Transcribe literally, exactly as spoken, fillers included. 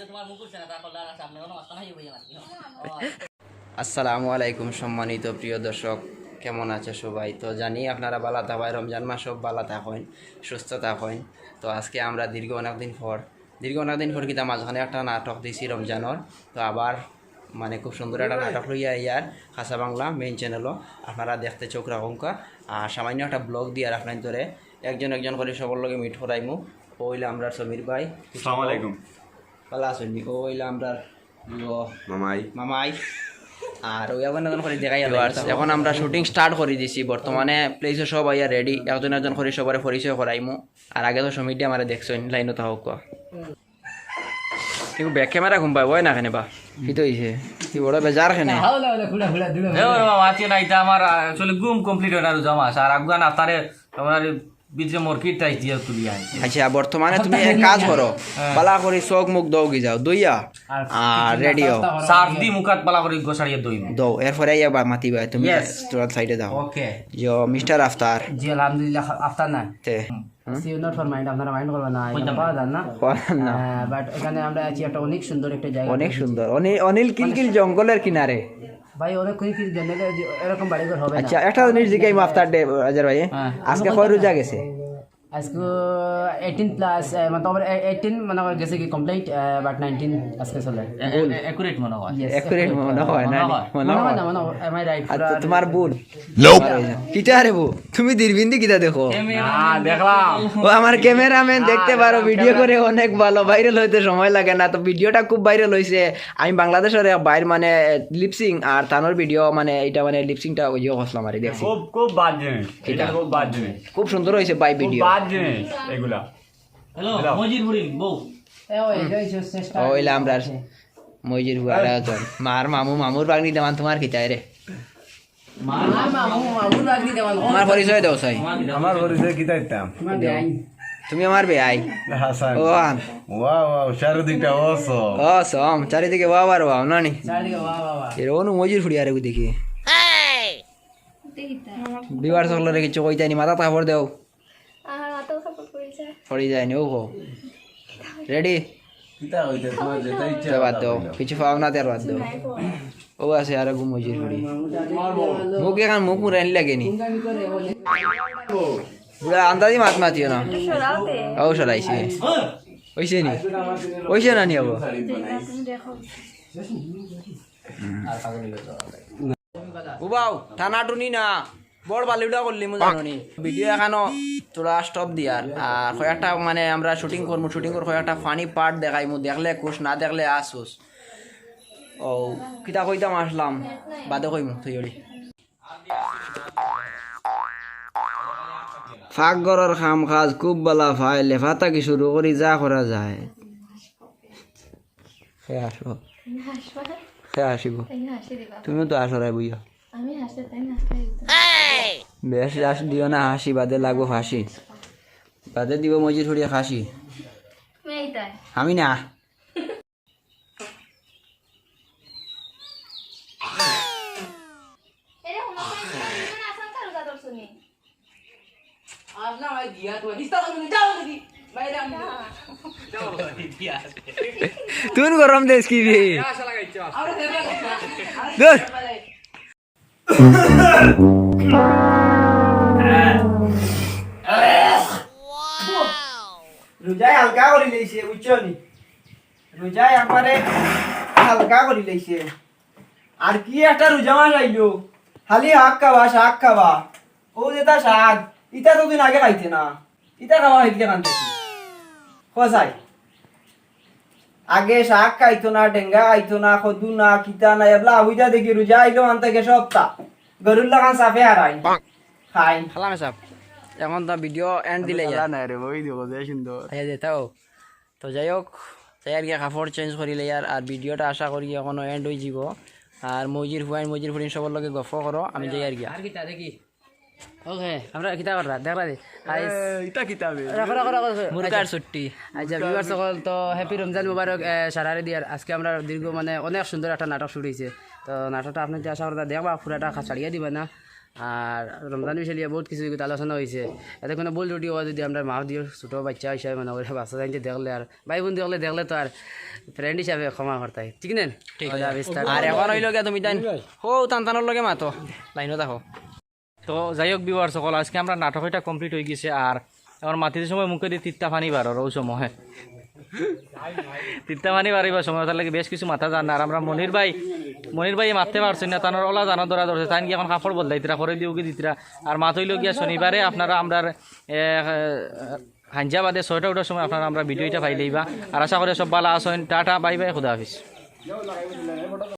তোমার মুখ উঠছে না, তারপর আর আছে, আপনি কোনো মাথা নাই, হয়ে গেল। আসসালামু আলাইকুম সম্মানিত প্রিয় দর্শক, কেমন আছে সবাই? তো জানি আপনারা ভালা থাকবায়, রমজান মাস সব ভালা থাকইন, সুস্থ থাকইন। তো আজকে আমরা দীর্ঘ অনেক দিন পর, দীর্ঘ অনেক দিন পর কিতা মাঝখানে একটা নাটক দিছি রমজানর, তো আবার মানে খুব সুন্দর একটা নাটক লইয়া ইয়ার খাসা বাংলা মেইন চ্যানেলও আপনারা দেখতে চোখ রাখুনকা। আর সামান্য একটা ব্লগ দিয়ার আপনার ধরে একজন একজন করি সবার লগে মিট করাইমু। ও অইলা আমরার সমীর ভাই। আসসালামু আলাইকুম। ভালা আছইন নি? ও অইলা আমরার ও মামাই। মামাই। আর ওই এখন এখন করি দেখাই গেল। এখন আমরা শুটিং স্টার্ট করি দিছি। বর্তমানে প্লেসও সব আইয়া রেডি, একজন একজন করি সবারে পরিচয় করাইমু। আর আগে তো সমীর ভাই আমারে দেখছইন, লাইনও তো হোক। কিন্তু ব্যাক ক্যামেরা ঘুম পায়, ওই না কেনে বা? কি তো হইছে? কি বড় বেজার কেনে? এ ওরে বাবা, আজকে না, এটা আমার আসলে ঘুম কমপ্লিট হয় না রোজা মাস। আর আগুয়ান আফতারে তোমার ভিতরে মরকিট টাইস দিয়ে তুলি আনছে। আচ্ছা, বর্তমানে তুমি এক কাজ করো, ভালা করি চোখ মুখ দৌগি যাও, দইয়া আর রেডিও সার্ফ দি মুখাত পালা করে গোসাড়িয়ে দইব। দৌ, এরপরে আইয়া বা মাতিবা তুমি। Yes. তোরা সাইডে দাও। ওকে। যে মিস্টার আফতার। জি আলহামদুলিল্লাহ, আফতার না। তে সি নট ফর মাইন্ড, আপনারা মাইন্ড করবেন না, এটা না। পাওয়া যান না। করেন না। বাট এখানে আমরা আছি একটা অনেক সুন্দর একটা জায়গা। অনেক সুন্দর, অনেক অনিল কিলকিল জঙ্গলের কিনারে। ভাই, অনেক কিছু জানলে যে এরকম বাড়িঘর হবে না। আচ্ছা, একটা জিনিস জিজ্ঞাসা আফতার ডে আজার ভাই, আজকে কয় রোজা গেছে? আজকে এইটিন প্লাস, মানে তোমার এইটিন মানে গেছে কি কমপ্লিট, বাট নাইনটিন আজকে চলে। অ্যাকুরেট মনে হয়। Yes, অ্যাকুরেট মনে হয় না? মনে হয় না, মনে হয়। Am I right? আচ্ছা, তোমার ভুল। কিতা রে বউ, তুমি দূরবীন দি কিতা দেখো? না, দেখলাম। ও আমার ক্যামেরাম্যান, দেখতে পারো ভিডিও করে অনেক ভালো, ভাইরাল হইতে সময় লাগে না। তো ভিডিওটা খুব ভাইরাল হইছে। আমি বাংলাদেশের এক ভাইর মানে লিপসিং আর তানর ভিডিও মানে এটা মানে লিপসিংটা ওই যে হসলাম আর দেখছি। খুব খুব বাদ জিনিস, এটা খুব বাদ জিনিস, খুব সুন্দর হইছে ভাই খুব ভিডিও। বাদ জিনিস এগুলা। হ্যালো, মজির বুড়ি বউ। ওইলা আমরা মজির হুয়ারা জন মার মামু, মামুর বাগনি দেওয়ান তোমার কিতায় রে? মামু, মামু, মামুর বাগনি দেওয়ান। তোমার পরিচয় দাও সাই। আমার পরিচয় কিতা দিতাম? তোমার বেআইন। তুমি আমার বেআই। হাসান। ও আন। ওয়া ওয়া, চারিদিকটা অস। ও সম, চারিদিকে ওয়া বার ওয়া, নানি। চারিদিকে ওয়া, ওয়া, ওয়া। এর অনু মজির ফুড়ি আরে দেখি। বিবার সকলরে কিছু কইতানি, মাথা কাপড় দেও। আমার মাথাও কাপড় পড়ে যায়। পড়ি যায়নি, ও হো। রেডি? কিতা কইতে তোমার যেটা ইচ্ছা তে বাদ দেও, কিছু পাও না, তে আর বাদ দেও। নাই পড়ে। ও আছে আর গু মজির ফুড়ি। মুখ এখন মুখ মুরানি লাগেনি। বুড়া আন্দাজি মাত মাতিও না। সরাও দে। ও সরাইছে। ওইছে নি? ওইছে না নি আবো? তুমি দেখো। উবাও, টানাটুনি না। বড় বালিউডা করলি মু জানো নি। ভিডিও এখানো তোরা স্টপ দিয়ার। আর কয়েকটা মানে আমরা শুটিং করমু, শুটিং করে কয়েকটা ফানি পার্ট দেখাইমু, দেখলে খুশ, না দেখলে আসুস। ও, কিতা কইতাম আসলাম, বাদে কইমু, তুই ওরি। পাকঘরর কাম কাজ খুব বালা পায়, লেফা থাকি শুরু করি যা করা যায়। হে আসো, হে আসিব। তুমিও তো আসো রে বুইয়া। আমি হাসতে তাই না, হাসতে দিত। বেশ আস দিও না হাসি, বাদে লাগবো ফাঁসি। বাদে দিব মজির ফুড়িয়ে খাসি। মেয়েটাই। আমি না। এরে, হুনো তো, এই দুজন আসাম কারো কাদর শুনি। তুই গরম দেশ কি রে? দূর। রোজায় হালকা করি লইছে, বুঝছো নি? রোজায় একবারে হালকা করি লইছে। আর কি একটা রোজা মাস আইলো, খালি শাক খাবা, শাক খাবা। ও যেটা শাক, ইটা তো দিন আগে খাইতে না, ইটা খাওয়া হইতে কান থেকে। খোঁজাই। আগে শাক খাইতো না, ডেঙ্গা খাইতো না, কদু না, কিতা না, এবলা আবুজা দেখি রোজা আইলো আনতে গেছে হপ্তা। গরুর লাগান সাফে হারাই। খাই। খালামে সাহেব, এখন তো ভিডিও এন্ড দিলে ইয়া। না রে, ওই দেখো, যে সুন্দর। আচ্ছা, দে, তাও। তো যাই হোক, যাই আর কি কাপড় চেঞ্জ করি লই আর, আর ভিডিওটা আশা করি এখনো এন্ড হয়ে যাব। আর মজির ফুয়াইন, মজির ফুড়িন সবার লগে গফ করো, আমি যাই আর কি। আর কিতা দেখি? ওকে, আমরা কিতা কররা? দেখরা দে। আইস। ইটা কিতাবে? রাখো, রাখো, রাখো, রাখো। মুরগার ছুটি। আচ্ছা, ভিউয়ার্স সকল, তো হ্যাপি রমজান মুবারক, এ, সারারে দিয়ার। আজকে আমরা দীর্ঘ মানে অনেক সুন্দর একটা নাটক শুট হইছে। তো নাটকটা আপনি আশা করতা দেখবা, পুরাটা খা-, ছাড়িয়ে দিবা না। আর রমজান বিষয় লিয়া বহুত কিছু ইগুত আলোচনা অইছে। এতে কুনু ভুল ত্রুটি অওয়া যুদি আমরারে মাফ দিও, ছোট বাইচ্চা হিসাবে মনে করি, বাচ্চা জানতে দেখলে আর ভাই বন্ধু অকলে দেখলে তো আর friend হিসাবে ক্ষমা করতায়, ঠিক না? ঠিক আছে। আর এখন অইলো গিয়া তুমি তাইন হো তান তানর লগে মাতো, লাইনো থাকো। তো যাই হোক viewers অকল, আজকে আমরার নাটক ইটা complete অইগেছে। আর এখন মাতিতে সময় মুখেদি তিত্তা পানি বারর, অউ সময় তিত্তা পানি বারইবার সময়, তার লাগি বেশ কিছু মাতা যার না। আর আমরার মনির ভাই, মনির ভাই মাততে পারছইন না, তানর অলা জানো ধরা ধরছে, তাইন গিয়া এখন কাপড় বদলাইতরা, পরে দিউগি দিতরা। আর মাত অইলো গিয়া শনিবারে আপনারা আমরার, এ, হাইঞ্জা বাদে ছয়টা উঠার সময় আপনারা আমরার video ইটা পাইলাইবা। আর আশা করি সব ভালা আছইন। টাটা, bye bye, খুদা হাফিজ।